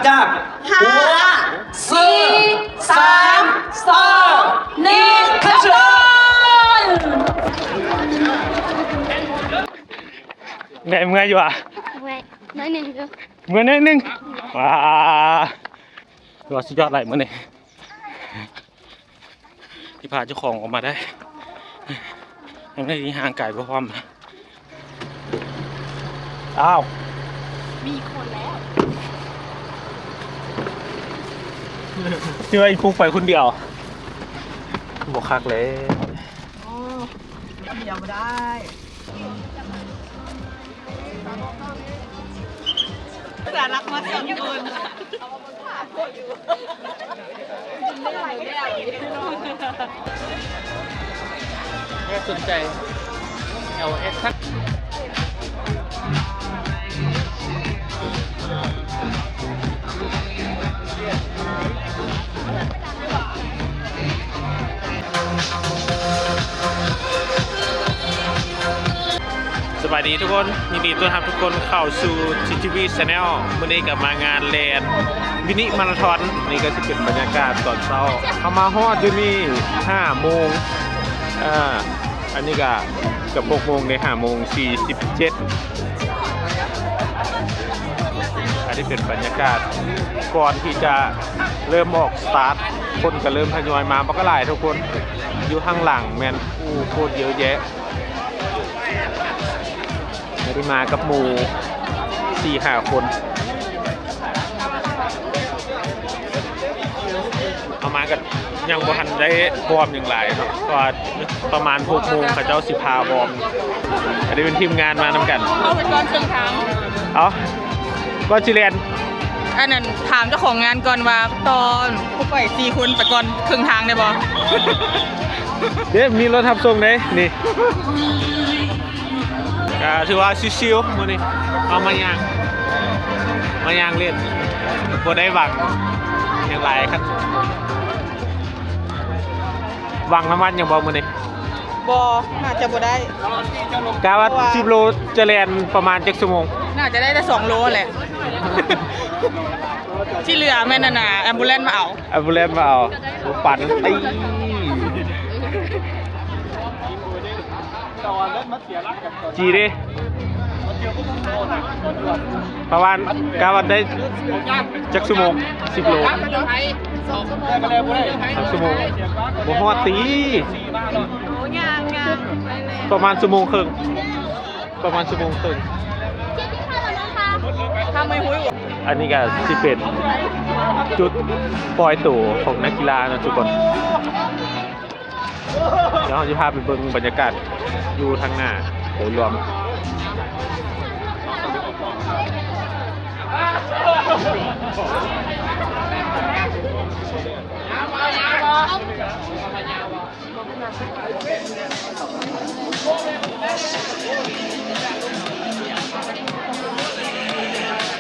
จาก ห้า สี่ สาม สอง หนึ่ง แอคชั่น ได้เมื่อยอยู่อะ เมื่อยหน่อยหนึ่งอยู่ เมื่อยหน่อยหนึ่ง ว้า ถือว่าสุดยอดหลายมื้อนี้ ที่พาเจ้าของออกมาได้ ยังได้ห่างไกลบ่พร้อม อ้าว มีคนแล้ว ที่ว่าอีปุ๊กไปคนเดียว บ่คักแล้ว โอ้ เดียวบ่ได้ น่ารักมากสองคน น่าสนใจ แอล เอส ครับ สบายดีทุกคน ยินดีต้อนรับทุกคนเข้าสู่ จี ที วี Channel มื้อนี้ก็มางานแล่นมินิมาราธอน นี่ก็สิเป็นบรรยากาศตอนเช้า เฮามาฮอดอยู่นี่ห้าโมง อ่า อันนี้ก็เกือบหกโมงเด้ ห้าโมงสี่สิบเจ็ด อันนี้เป็นบรรยากาศก่อนที่จะเริ่มออกสตาร์ท คนก็เริ่มทยอยมาบักหลายทุกคน อยู่ข้างหลังแม่น โอ้ โคตรเยอะแยะ มื้อนี้มากับหมู่สี่ห้าคน เอามาก็ยังบ่ทันได้วอร์มหยังหลายเนาะ เพราะว่าประมาณหกโมงเขาเจ้าสิพาวอร์ม อันนี้เป็นทีมงานมานำกัน เอาไปก่อนครึ่งทาง เอา ก่อนสิแล่น อันนั้นถามเจ้าของงานก่อนว่า ตอนผู้ไปสี่คนไปก่อนครึ่งทางได้บ่ เด้ มีรถรับส่งเด้ นี่ ก็ถือว่าชิลๆ มื้อนี้ เอามาย่าง มาย่างเล่น บ่ได้หวังหยังหลายครับ หวังน้ำมันหยังบ่มื้อนี้ บ่ น่าจะบ่ได้ กะว่า เพราะว่า สิบโลจะแล่นประมาณจักชั่วโมง น่าจะได้แต่สองโลแหละ ที่เหลือแม่นนั่นน่ะ แอมบูเลนซ์มาเอา แอมบูเลนซ์มาเอา บ่ปัน ไอ้ จีเด้ ประมาณ กะว่าได้จักชั่วโมง สิบโล สามชั่วโมง บ่ฮอดติ ประมาณชั่วโมงครึ่ง ประมาณชั่วโมงครึ่ง อันนี้ก็สิเป็นจุดปล่อยตั๋วของนักกีฬาเนาะทุกคน เดี๋ยวเราจะพาไปเบิ่งบรรยากาศอยู่ทางหน้าโดยรวม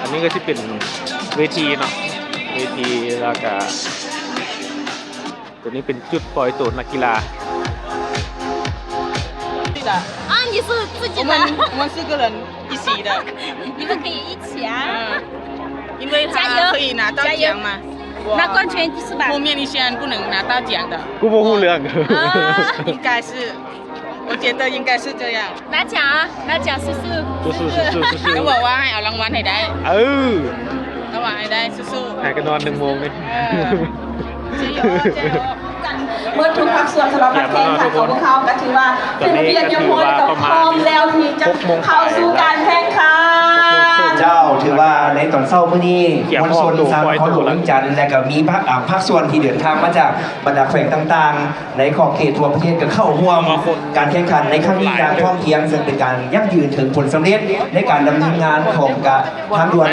อันนี้ก็สิเป็นเวทีเนาะ เวที แล้วก็ ตัวนี้เป็นจุดปล่อยตั๋วนักกีฬา 啊，你是自己的？我们我们四个人一起的。你们可以一起啊。嗯，因为他可以拿到奖嘛。加油，加油。拿冠军是吧？后面一些人不能拿到奖的。กูบ่ฮู้เรื่อง。啊，应该是，我觉得应该是这样。拿奖啊，拿奖，สู้ๆ。สู้ๆ，สู้ๆ，สู้ๆ。เขาบอกว่าให้เอารางวัลให้ได้ เออ เอารางวัลให้ได้ สู้ๆ ให้กันนอนหนึ่งโมงนี่ เออ เมื่อทุกภาคส่วนสำหรับนักแข่งขันของพวกเขาก็ถือว่าขึ้นทะเบียนเรียบร้อย แล้วก็พร้อมแล้วที่จะเข้าสู่การแข่งขัน เจ้า ถือว่าในตอนเช้ามื้อนี้ มวลชนอีสานนครหลวงเวียงจันทน์ และก็มีภาค อ่า ภาคส่วนที่เดินทางมาจากบรรดาแขวงต่างๆ ในขอบเขตทั่วประเทศก็เข้าร่วมการแข่งขันในครั้งนี้อย่างพร้อมเพรียง ซึ่งเป็นการยั่งยืนถึงผลสำเร็จในการดำเนินงานของกะ ทางด่วน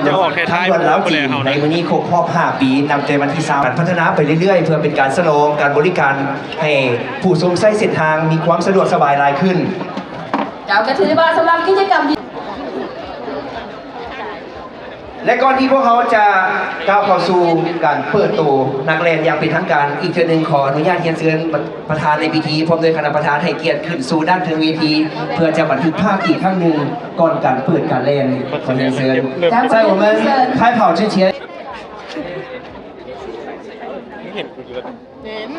ทางด่วนลาวจีน ในมื้อนี้ครบรอบห้าปี นับแต่วันที่สาม พัฒนาไปเรื่อยๆ เพื่อเป็นการสนองการบริการให้ผู้ชมใช้เส้นทางมีความสะดวกสบายหลายขึ้น เจ้า ก็ถือว่าสำหรับกิจกรรม และก่อนที่พวกเขาจะก้าวเข้าสู่การเปิดตัวนักแล่นอย่างเป็นทางการ อีกเทื่อหนึ่งขออนุญาตเรียนเชิญประธานในพิธีพร้อมด้วยคณะประธานให้เกียรติขึ้นสู่ด้านเทิงเวที เพื่อจะบันทึกภาพอีกครั้งหนึ่งก่อนการเปิดการแล่น ขอเรียนเชิญ 在我们开跑之前ເຫັນ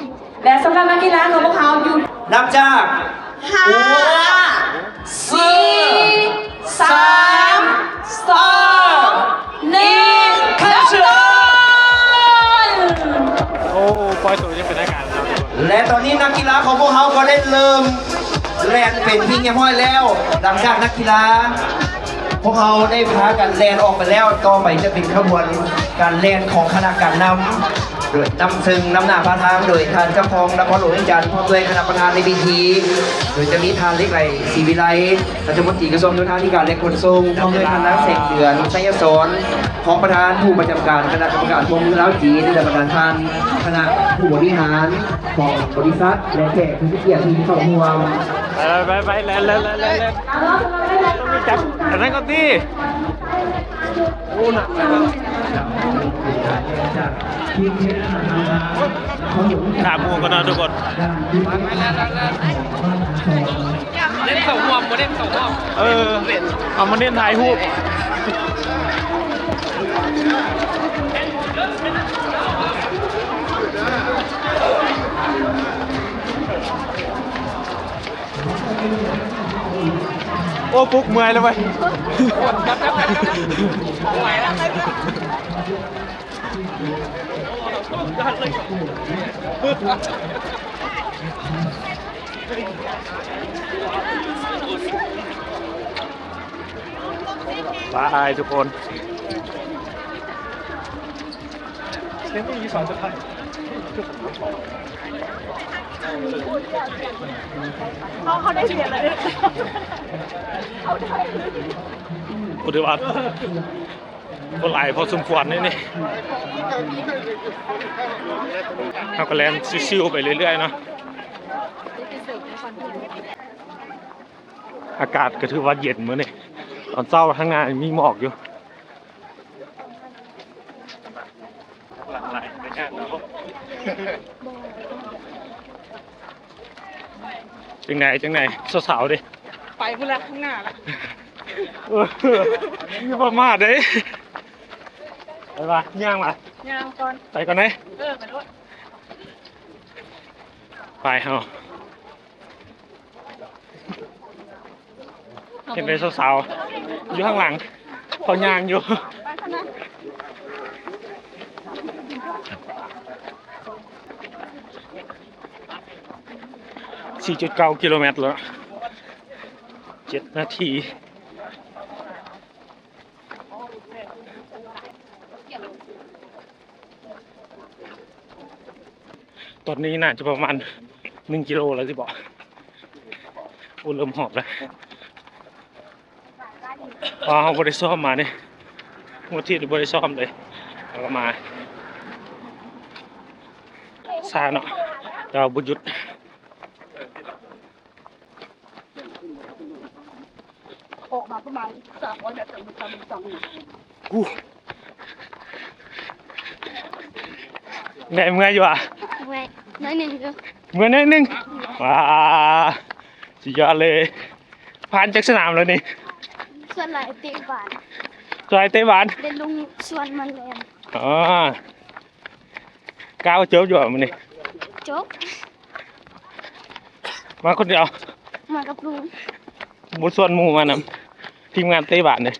ແລະສຳລັບນັກກິລາຂອງພວກເຮົາຢູ່ ນັບຈາກ ຫ້າ ໂອ້ ສີ່ ສາມ ສອງ ໜຶ່ງ ຄັດເຊີນ. ໂອ້ ປ່ອຍໂຕຢ່າງເປັນທາງການແລ້ວ. ແລະຕອນນີ້ນັກກິລາຂອງພວກເຮົາກໍໄດ້ເລີ່ມແລ່ນເປັນທີ່ຮຽບຮ້ອຍແລ້ວ. ຫຼັງຈາກນັກກິລາ ພວກເຮົາໄດ້ພາກັນແລ່ນອອກໄປແລ້ວ, ຕໍ່ໄປຈະເປັນຂະບວນການແລ່ນຂອງຄະນະການນຳ ໂດຍນຳ ເຊິ່ງນຳໜ້າພາທາງໂດຍທ່ານເຈົ້າຄອງນະຄອນຫຼວງວຽງຈັນ ພ້ອມດ້ວຍຄະນະປະທານໃນເວທີ ໂດຍຈະມີທ່ານ ເລກໄລ ສີວິໄລ ລັດຖະມົນຕີກະຊວງໂຍທາທິການ ແລະ ຂົນສົ່ງ ພ້ອມດ້ວຍທ່ານນາງ ແສງເດືອນ ໄຊຍະສອນ ຮອງປະທານຜູ້ປະຈຳການຄະນະກຳມະການຮ່ວມມືລາວ-ຈີນ ແລະ ປະທານຄະນະຜູ້ບໍລິຫານຂອງບໍລິສັດ ແລະ ແຂກຜູ້ມີກຽດທີ່ເຂົ້າຮ່ວມ. ໄປ ໄປ ໄປ ແລ່ນ ແລ່ນ ແລ່ນ ແລ່ນ ຕ້ອງມີຈັບອັນນັ້ນກ່ອນຕິ. ໂອ້ ໜັກ ຖາມໝູ່ກ່ອນເນາະທຸກຄົນ. ເນັ້ນເຂົ້າຮ່ວມ ບໍ່ເນັ້ນເຂົ້າຮ່ວມ. ເອີ ເອົາມາເນັ້ນຖ່າຍຮູບ. ໂອ້ ປຸກເມື່ອຍແລ້ວເວີຍ. ບາຍທຸກຄົນ. ເຂົາ ເຂົາໄດ້ຫຼຽນແລ້ວເດ້. ໂອ້ ຖືວ່າຄົນຫຼາຍພໍສົມຄວນເດ້ນີ້. ເຮົາກໍແລ່ນຊິວໆໄປເລື້ອຍໆເນາະ. ອາກາດກໍຖືວ່າເຢັນມື້ນີ້, ຕອນເຊົ້າທາງໜ້າມີໝອກຢູ່. ຈັ່ງໃດ ຈັ່ງໃດ ສາວໆເດ້? ໄປພຸ້ນລະ ຂ້າງໜ້າລະ. ເອີ ຢ່າປະໝາດເດ້. ໄປວະ ຍ່າງວະ? ຍ່າງກ່ອນ. ໄປກ່ອນເດ້. ເອີ ໄປໂລດ. ໄປເຮົາ. ເຫັນໄດ້ສາວໆຢູ່ຂ້າງຫຼັງ ເຂົາຍ່າງຢູ່. ສີ່ຈຸດເກົ້າກິໂລແມັດແລ້ວ ເຈັດນາທີ. ຕອນນີ້ໜ້າຈະປະມານໜຶ່ງກິໂລແລ້ວຊິບໍ? ໂອ້ ເລີ່ມຫອບແລ້ວ. ເພາະເຮົາບໍ່ໄດ້ຊ້ອມມາເດ້, ມື້ອາທິດບໍ່ໄດ້ຊ້ອມເລີຍ, ເຮົາກໍມາຊ້າເນາະ, ແຕ່ວ່າບໍ່ຢຸດ. ອອກມາປະມານສາມຮ້ອຍແມັດຈາກ ອູ້ ແມ່ເມື່ອຍຢູ່ຫວາ? ເມື່ອຍໜ້ອຍໜຶ່ງຢູ່. ເມື່ອຍໜ້ອຍໜຶ່ງ. ວ້າ ສຸດຍອດເລີຍ. ຜ່ານຈັກສະໜາມແລ້ວນີ້? ສ່ວນຫຼາຍເຕະບານ. ສ່ວນຫຼາຍເຕະບານ? ເດ້ລົງຊວນມາແລ່ນ. ອໍ. ກ້າວຈົບຢູ່ບໍ່ມື້ນີ້? ຈົບ. ມາຄົນດຽວ? ມາກັບລຸງ. ບໍ່ຊວນໝູ່ມານຳ? ທີມງານເຕະບານເດ້.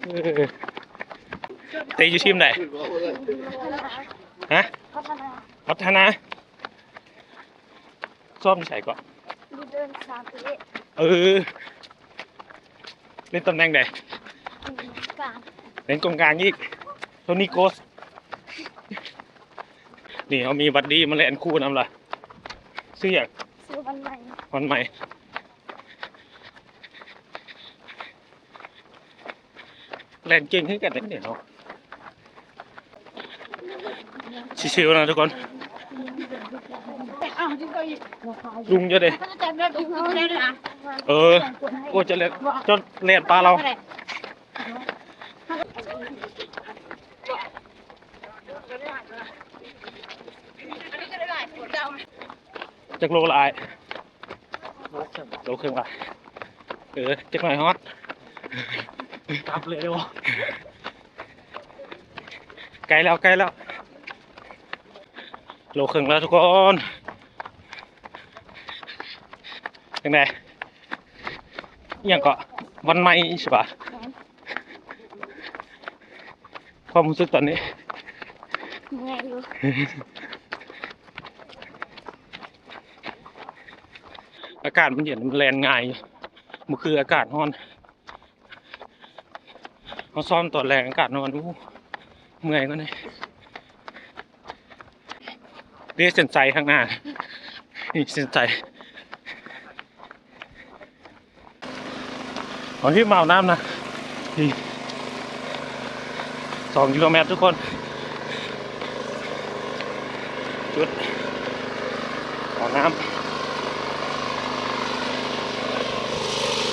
ເອີ ເຕະຢູ່ທີມໃດ? ຮະ? ພັດທະນາ. ພັດທະນາ. ຊ້ອມຢູ່ໃສເກາະ? ຢູ່ເດີ່ນສາມສິບເອັດ. ເອີ ເຫຼັ້ນຕຳແໜ່ງໃດ? ເປັນກອງກາງ. ເຫຼັ້ນກອງກາງອີກ. ໂທນີ ໂກສ. ນີ້ເຮົາມີບັດດີ້ມາແລ່ນຄູ່ນຳລະ. ຊື່ຫຍັງ? ຊື່ວັນໃໝ່. ວັນໃໝ່. ແລ່ນເກັ່ງຄືກັນເດ້ເຮົາ. ຊິຊິວນະທຸກຄົນ. ລຸງເຈົ້າເດ້? ເອີ ໂອ້ ຈະແລ່ນ ຈະແລ່ນປາລາວ. ຈັກໂລລະອ້າຍ? ໂລເຄິ່ງ. ໂລເຄິ່ງລະ. ເອີ ຈັກໜ້ອຍຮອດ. ກັບເລີຍເດ້ບໍ່? ໃກ້ແລ້ວ ໃກ້ແລ້ວ ໂລເຄິ່ງແລ້ວທຸກຄົນ. ຈັ່ງໃດ? ອີ່ຫຍັງເກາະ? ວັນໃໝ່ໃຊ່ປະ? ຄວາມຮູ້ສຶກຕອນນີ້ ເມື່ອຍຢູ່. ອາກາດມັນເຢັນ ມັນແລ່ນງ່າຍຢູ່ ບໍ່ຄືອາກາດຮ້ອນ. ເຮົາຊ້ອມຕອນແລງອາກາດຮ້ອນ ໂອ້ ເມື່ອຍກວ່ານີ້. ເດ້ເສັ້ນໄຊທາງໜ້າ ນີ້ເສັ້ນໄຊ. ເອົາທີ່ມາເອົານ້ຳນະ ນີ້ ສອງກິໂລແມັດທຸກຄົນ. ຈຸດເອົານ້ຳ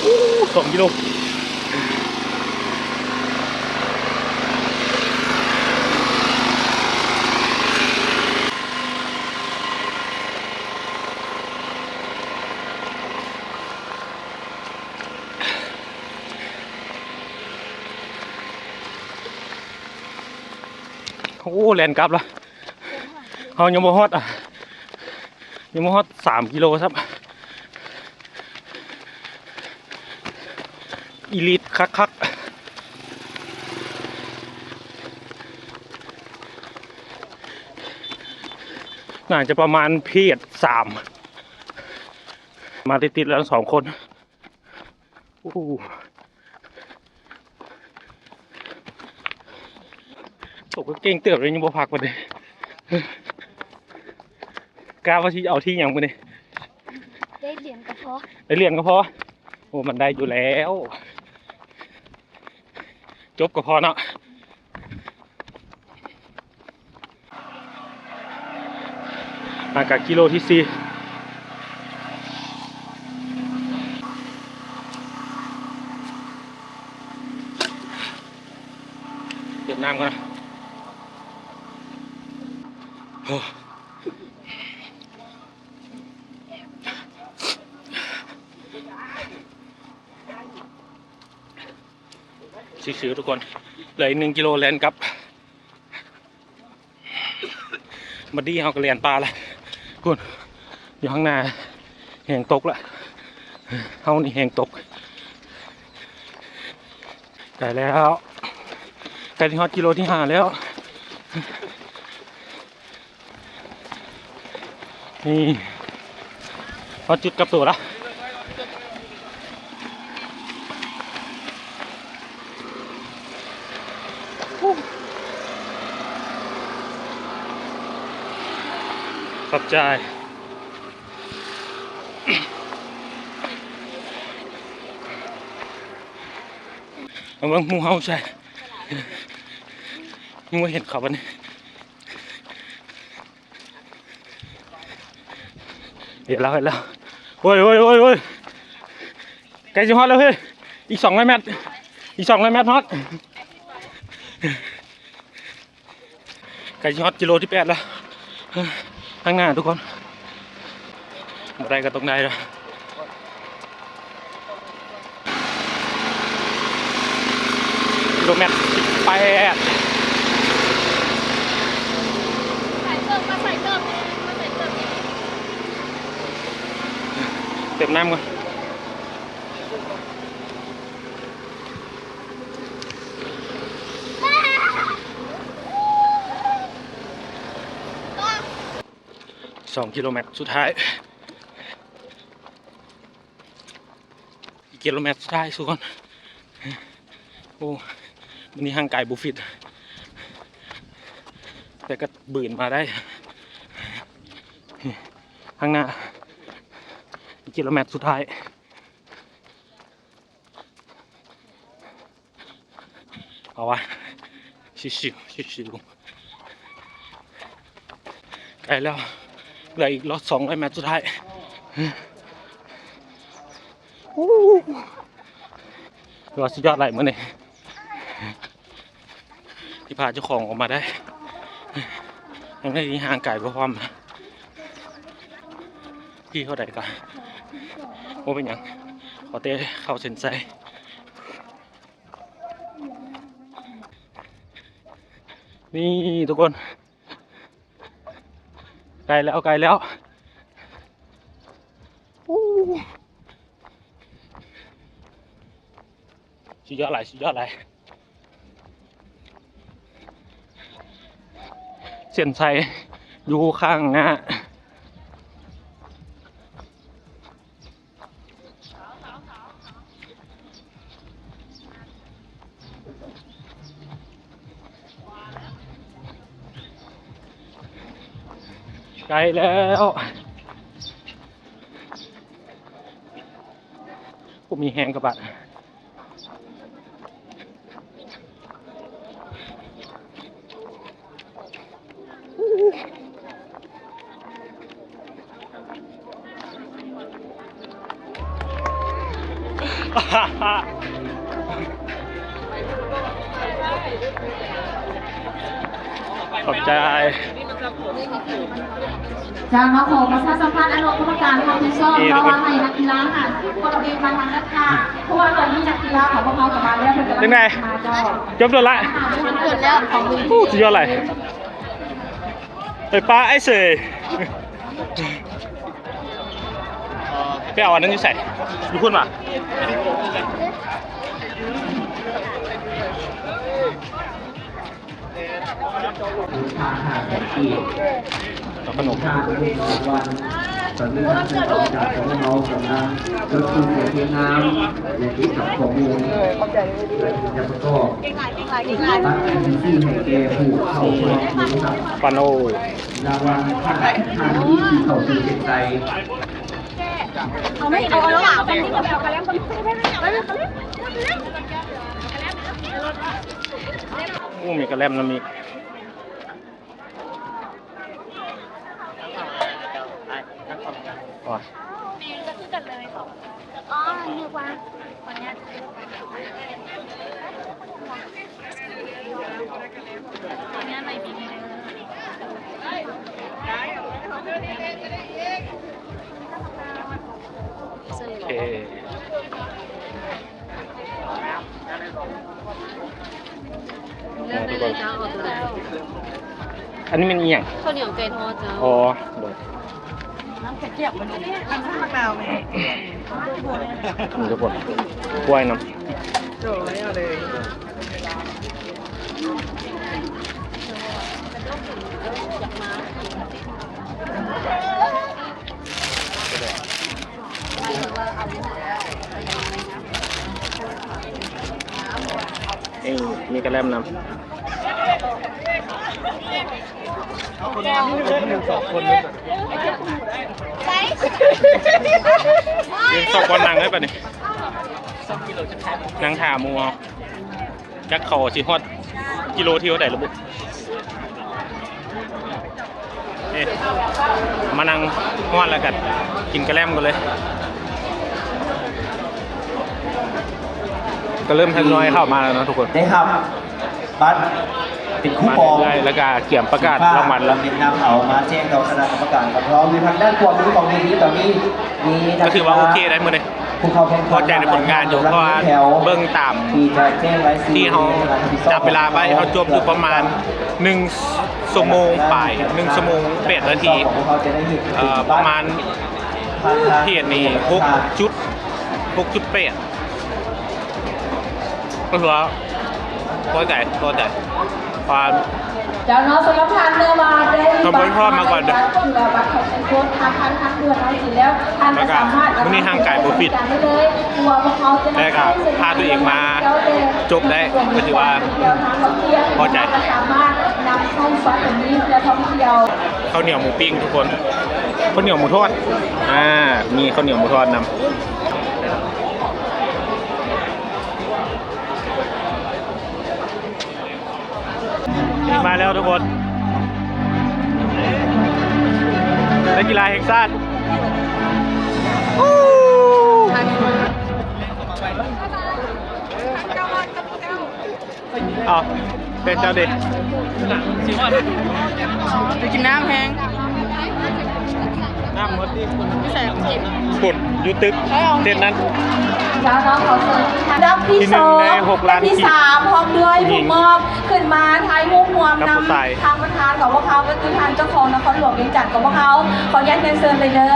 ໂອ້ ສອງກິໂລ. ໂອ້ ແລ່ນກັບລະ ເຮົາຍັງບໍ່ຮອດ ຍັງບໍ່ຮອດສາມກິໂລຊ້ຳ. ອີລິດຄັກໆ ໜ້າຈະປະມານເພດສາມ ມາຕິດໆແລ້ວສອງຄົນ. ໂອ້ ຕົກກະເກັ່ງເຕີບເລີຍ ຍັງບໍ່ພັກປານໃດ. ກະວ່າຊິເອົາທີ່ຫຍັງມື້ນີ້? ໄດ້ຫຼຽນກະພໍ ໄດ້ຫຼຽນກະພໍ. ໂອ້ ມັນໄດ້ຢູ່ແລ້ວ ຈົບກະພໍເນາະ. ມາກະກິໂລທີສີ່ ເຕີມນ້ຳກ່ອນນະ. ໂອ້ ຊິວໆ ທຸກຄົນ ເຫຼືອອີກໜຶ່ງກິໂລແລ່ນກັບ. ບັດນີ້ເຮົາກະແລ່ນປ່າລະ ພຸ້ນ ຢູ່ຂ້າງໜ້າແຮງຕົກລະ ເຮົານີ້ແຮງຕົກ. ໃກ້ແລ້ວ ໃກ້ຊິຮອດກິໂລທີຫ້າແລ້ວ. ນີ້ ຮອດຈຸດກັບໂຕລະ ຂອບໃຈ. ມາເບິ່ງໝູ່ເຮົາໃສ ຍັງບໍ່ເຫັນເຂົາບັດນີ້. ເຫັນແລ້ວ ເຫັນແລ້ວ ໂອ້ຍ ໂອ້ຍ ໂອ້ຍ ໂອ້ຍ ໃກ້ຊິຮອດແລ້ວເຮີ້ຍ ອີກສອງຮ້ອຍແມັດ ອີກສອງຮ້ອຍແມັດຮອດ. ໃກ້ຊິຮອດກິໂລທີແປດແລ້ວ ທາງໜ້າທຸກຄົນ ບໍ່ໄດ້ກະຕ້ອງໄດ້ລະ. ກິໂລແມັດສິບແປດ ເຕີມນ້ຳກ່ອນ. ສອງກິໂລແມັດສຸດທ້າຍ ອີກກິໂລແມັດສຸດທ້າຍທຸກຄົນ. ໂອ້ ມື້ນີ້ຮ່າງກາຍບໍ່ຟິດ ແຕ່ກະບືນມາໄດ້. ຂ້າງໜ້າ ອີກກິໂລແມັດສຸດທ້າຍ. ເອົາວະ ຊິວໆ ຊິວໆ ໃກ້ແລ້ວ ເຫຼືອອີກສອງຮ້ອຍແມັດສຸດທ້າຍ. ໂອ້ ຖືວ່າສຸດຍອດຫຼາຍມື້ນີ້ ທີ່ພາເຈົ້າຂອງອອກມາໄດ້ ທັງທີ່ຮ່າງກາຍບໍ່ພ້ອມ. ທີ່ເທົ່າໃດກະບໍ່ເປັນຫຍັງ ຂໍແຕ່ເຂົ້າເສັ້ນໄຊ. ນີ້ທຸກຄົນ ໃກ້ແລ້ວ ໃກ້ແລ້ວ ສຸດຍອດຫຼາຍ ສຸດຍອດຫຼາຍ ເສັ້ນໄຊຢູ່ຂ້າງໜ້າ. ໃກ້ແລ້ວ ບໍ່ມີແຮງກະບະ. ຂອບໃຈ. ເຈົ້າເນາະ ຂໍປະຊາສຳພັນ ອະນຸກຳມະການຮັບຜິດຊອບເນາະ ວ່າໃຫ້ນັກກິລາຫ້າສິບຄົນເດີນມາທາງດ້ານຂ້າງ ເພາະວ່າຕອນນີ້ນັກກິລາຂອງພວກເຮົາກຳລັງເດີນມາແລ້ວ ເພິ່ນກຳລັງເດີນມາເຈົ້າ. ເປັນໃດ? ຈົບແລ້ວລະ. ໂອ້ ສຸດຍອດຫຼາຍ. ໄປປະໄອ້ເສີຍ ໄປເອົາອັນນັ້ນຢູ່ໃສ? ຢູ່ພຸ້ນຫວາ? ຄ່າຫ້າແສນກີບ ເອົາຂະໜົມ ຄ່າເປັນເງິນລາງວັນ. ຕອນນີ້ທາງຜູ້ຈັດການຂອງເຮົາກຳລັງຈົດຊື່ເສຍພຽງນາມ ແລະ ເກັບຂໍ້ມູນ ເພື່ອທີ່ຈະປະກອບບັດ ເອັມ ບີ ຊີ ໃຫ້ແກ່ຜູ້ເຂົ້າຮ່ວມ ປັນໂອ ລາງວັນທ່ານ ທ່ານທີ່ເຂົ້າສູ່ເສັ້ນໄຊ. ເອົາໄໝ? ເອົາ ເອົາລະຫວ່າງ ໂອ້ ມີກະແລັມນຳອີກ. ອໍ ຄືກັນເລີຍ. ອໍ ນຶກວ່າ ຂໍອະະນຸຍາດ ຂໍອະນຸຍາດໄລບີເດີ. ໂອເຄ. ເລືອກໄດ້ເລີຍເຈົ້າ ເອົາໂຕໃດ? ອັນນີ້ແມ່ນອີ່ຫຍັງ? ເຂົ້າໜຽວໄກ່ທອດເຈົ້າ. ອໍ ໂດຍ. ນ້ຳຂຽວໝາກນາວແມ່ນ ອືມ ທຸກຄົນ ກ້ວຍນຳ. ໂດຍ ເອົາເລີຍ. ເອີ ມີກະແລັມນຳ. ຢືນສອງຄົນນັ່ງໃຫ້ປານນີ້ ນັ່ງຖ້າໝູ່ເຮົາ. ຈັກເຂົາຊິຮອດກິໂລທີເທົ່າໃດລະບຸ. ເອີ ມານັ່ງຮອດແລ້ວກະກິນກະແລັມກັນເລີຍ. ກະເລີ່ມທະຍອຍເຂົ້າມາແລ້ວເນາະທຸກຄົນ. ໄດ້ຮັບບັດເປັນຄູປອງ ມາເລື້ອຍໆ ແລ້ວກະກຽມປະກາດລາງວັນແລ້ວ. ນຳເອົາມາແຈ້ງຕໍ່ຄະນະກຳມະການ ຮັບຮອງຢູ່ທາງດ້ານຂວາມືຂອງເວທີ ຕອນນີ້ມີ ກະຖືວ່າໂອເຄໄດ໋ມື້ນີ້. ພໍໃຈໃນຜົນງານຢູ່ ເພາະວ່າເບິ່ງຕາມທີ່ເຮົາຈັບເວລາໄວ້ ເຮົາຈົບຢູ່ປະມານໜຶ່ງຊົ່ວໂມງປາຍ ໜຶ່ງຊົ່ວໂມງແປດນາທີ ເອີ ປະມານ ເພດນີ້ຫົກຈຸດ ຫົກຈຸດແປດ ກໍຖືວ່າພໍໃຈ ພໍໃຈ. ຄວາມ ເຈົ້າເນາະ ສຳລັບທ່ານເມື່ອວ່າໄດ້ ຕ້ອງເບິ່ງພ້ອມມາກ່ອນເດີ ບັດເຂົ້າຊົມຄົນ ທາງທ່ານທາງດ່ວນເຮົາຊິແລ້ວ ທ່ານກໍສາມາດ ມື້ນີ້ຮ່າງກາຍບໍ່ຟິດ ແຕ່ກໍພາຕົວເອງມາຈົບໄດ້ ກໍຖືວ່າພໍໃຈ. ສາມາດນຳໃຊ້ບັດຕົວນີ້ເພື່ອທ່ອງທ່ຽວ. ເຂົ້າໜຽວໝູປີ້ງທຸກຄົນ ເຂົ້າໜຽວໝູທອດ ອ່າ ມີເຂົ້າໜຽວໝູທອດນຳ. ນີ້ມາແລ້ວທຸກຄົນ ນັກກິລາແຫ່ງຊາດ. ເອົາ ເປັນເຈົ້າເດ ໄປກິນນ້ຳແຮງ. ນ້ຳໝົດຕິ ຢູ່ໃສ? ພຸ້ນ ຢູ່ຕຶກເຕັດນັ້ນ. ເຈົ້າ ເນາະ ຂໍເຊີນອັນດັບທີ ທີໜຶ່ງ ສອງ ໃນຫົກລ້ານ ອັນດັບທີສາມ ພ້ອມດ້ວຍຜູ້ມອບຂຶ້ນມາຖ່າຍຮູບຮ່ວມນຳ ກັບຜູ້ຊາຍ ທາງປະທານຂອງພວກເຮົາ ກໍຄືທ່ານເຈົ້າຄອງນະຄອນຫຼວງວຽງຈັນຂອງພວກເຮົາ. ຂໍອະນຸຍາດຮຽນເຊີນເລີຍເດີ.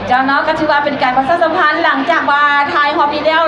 ເຈົ້າ ເນາະ ກໍຖືວ່າເປັນການປະຊາສຳພັນ ຫຼັງຈາກວ່າຖ່າຍຮອບນີ້ແລ້ວ.